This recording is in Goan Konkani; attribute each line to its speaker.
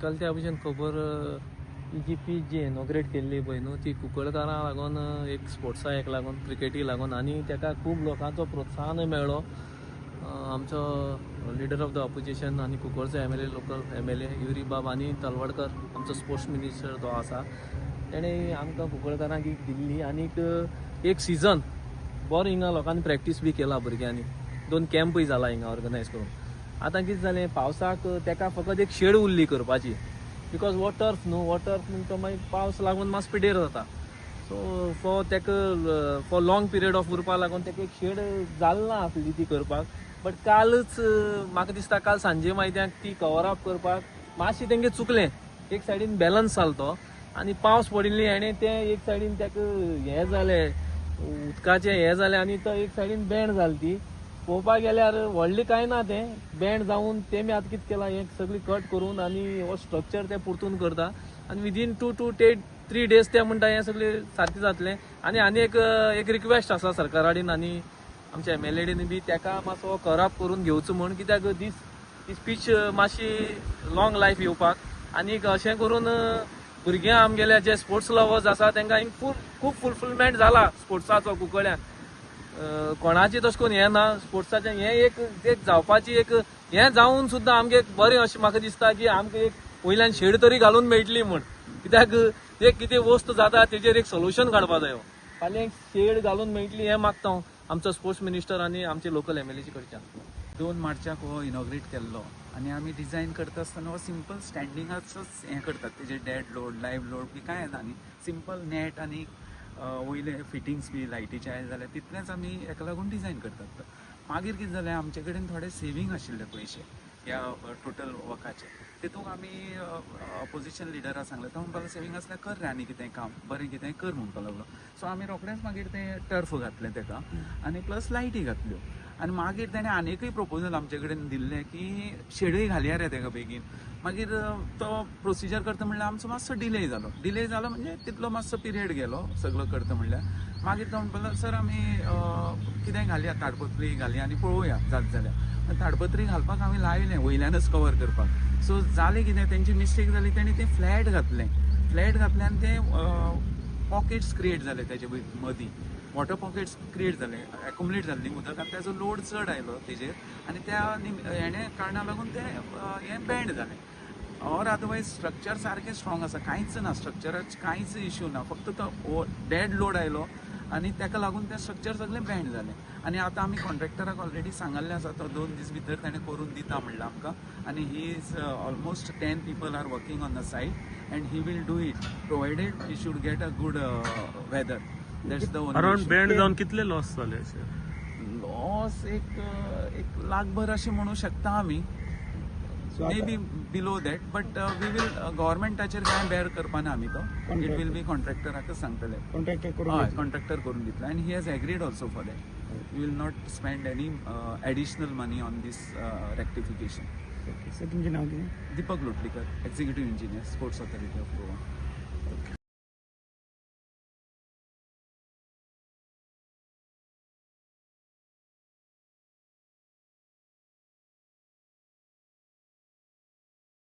Speaker 1: आयकल त्या भशेन खबर, ही जी पीच जी इनॉग्रेट केल्ली पळय न्हू, ती कुंकळकारां लागून, एक स्पोर्ट्सा एक लागून, क्रिकेटी लागून, आनी ताका खूब लोकांचो प्रोत्साहनय मेळ्ळो. आमचो लिडर ऑफ the opposition आनी कुंकळचो MLA, local MLA Yuri बाब आनी तलवडकर आमचो स्पोर्ट्स मिनिस्टर जो आसा, तेणें आमकां कुंकळकारांक एक दिल्ली. आनीक एक सिजन बरो हिंगा लोकांनी प्रॅक्टीस बी केला भुरग्यांनी, 2 कॅम्पूय जाला हिंगा ऑर्गनायज करून. आतां कितें जालें, पावसाक तेका फकत एक शेड उरली करपाची, because हो टर्फ न्हू, हो टर्फ म्हणटा तो मागीर पावस लागून मातसो पिड्डेर जाता. सो फॉर तेका फॉर लॉंग पिरियड ऑफ उरपा लागून तेका एक शेड जाल ना आसली ती करपाक. बट कालच म्हाका दिसता काल सांजे मायद्याक ती कवर अप करपाक मातशें तेंगे चुकलें. एक सायडीन बॅलन्स जालो तो आनी पावस पडिल्ली हेणें तें एक सायडीन तेका हें जालें, उदकाचें हें जालें आनी तो एक सायडीन बँड जाली ती. पळोवपाक गेल्यार व्हडलें कांय ना, तें बँड जावन तेमी आतां कितें केलां, हें सगळें कट करून आनी हो स्ट्रक्चर तें परतून करता आनी विदीन 2 to 3 days ते म्हणटा हें सगळें सारकें जातलें. आनी आनी एक एक रिक्वेस्ट आसा सरकारा कडेन आनी आमच्या MLA बी, तेका मातसो कवर अप करून घेवचो म्हण, कित्याक दीस दीस पीच मातशी लॉंग लायफ येवपाक. आनीक अशें करून भुरग्यां आमगेले जे स्पोर्ट्स लवर्स आसा तांकां हिंग खूब फुलफिलमेंट जाला स्पोर्ट्साचो. कुंकळ्यां कोणाची तशें करून हें ना, स्पोर्ट्साचें हें एक एक जावपाची एक हें जावन सुद्दां आमगे बरें अशें म्हाका दिसता की आमकां एक वयल्यान शेड तरी घालून मेळटली म्हण, कित्याक एक कितें वस्त जाता तेजेर एक सोल्युशन काडपा जायो. फाल्यां एक शेड घालून मेळटली हें मागता हांव आमचो स्पोर्ट्स मिनिस्टर आनी आमचे लोकल MLA कडच्यान.
Speaker 2: 2 मार्चाक हो इनॉग्रेट केल्लो आनी आमी डिझायन करता आसतना हो सिंपल स्टँडिंगाचोच हें करतात, तेजेर डेड लोड लायव्ह लोड बी कांय येना न्ही, सिंपल नॅट आनी वयले फिटिंग्स बी लायटीचे आयले जाल्यार तितलेंच आमी हेका लागून डिझायन करतात. मागीर कितें जालें, आमचे कडेन थोडे सेवींग आशिल्ले पयशे ह्या टोटल वर्काचे, तितूंत आमी ऑपोजिशन लिडराक सांगलें, तो म्हणपाक लागलो सेवींग आसल्यार कर रे आनी कितें काम बरें कितें कर म्हणपाक लागलो. सो आमी रोखडेंच मागीर तें टर्फ घातलें तेका आनी प्लस लायटी घातल्यो. आनी मागीर तेणें आनीकय प्रपोजल आमचे कडेन दिल्लें की शेडूय घालया रे तेका बेगीन. मागीर तो प्रोसिजर करता म्हणल्यार आमचो मातसो डिले जालो, डिले जालो म्हणजे तितलो मातसो पिरियड गेलो सगळो करता म्हणल्यार. मागीर तो म्हणपाक लागलो सर आमी कितें घालया, ताडपत्री घालया आनी पळोवया जात जाल्यार. ताडपत्री घालपाक आमी लायलें वयल्यानच कवर करपाक. सो जालें कितें, तेंची मिस्टेक जाली, तेणी तें फ्लॅट घातलें, फ्लॅट घातलें आनी तें पॉकेट्स क्रिएट जाले तेजे मदीं, वॉटर पॉकेट्स क्रिएट जाले, एक्युमुलेट जाल्ली उदक आनी तेजो लोड चड आयलो तेजेर आनी त्या हेणे कारणा लागून तें हें बँड जालें. ऑर अदरवायज स्ट्रक्चर सारकें स्ट्रॉंग आसा, कांयच ना, स्ट्रक्चराक कांयच इश्यू ना, फक्त तो डेड लोड आयलो आनी तेका लागून तें स्ट्रक्चर सगळें बँड जालें. आनी आतां आमी कॉन्ट्रॅक्टराक ऑलरेडी सांगल्लें आसा, तो 2 दीस भितर तेणें करून दिता म्हणलां आमकां. आनी he is almost 10 people are working on the site and he will do it provided he should get a good weather. That's the only
Speaker 3: around band जावन कितले लॉस जाले अशे?
Speaker 2: लॉस एक 1 लाखभर अशें म्हणू शकता आमी, may be below that, but we will गव्हर्मेंटाचेर कांय बेर करपाना आमी, तो it will be कॉन्ट्रॅक्टराकच सांगतले, हय कॉन्ट्रॅक्टर करून दितले. आनी he has agreed also for that, we will not spend any additional money on this rectification.
Speaker 4: Sir तुमचें नांव कितें?
Speaker 2: Deepak Lotlikar, executive engineer, sports authority of Goa.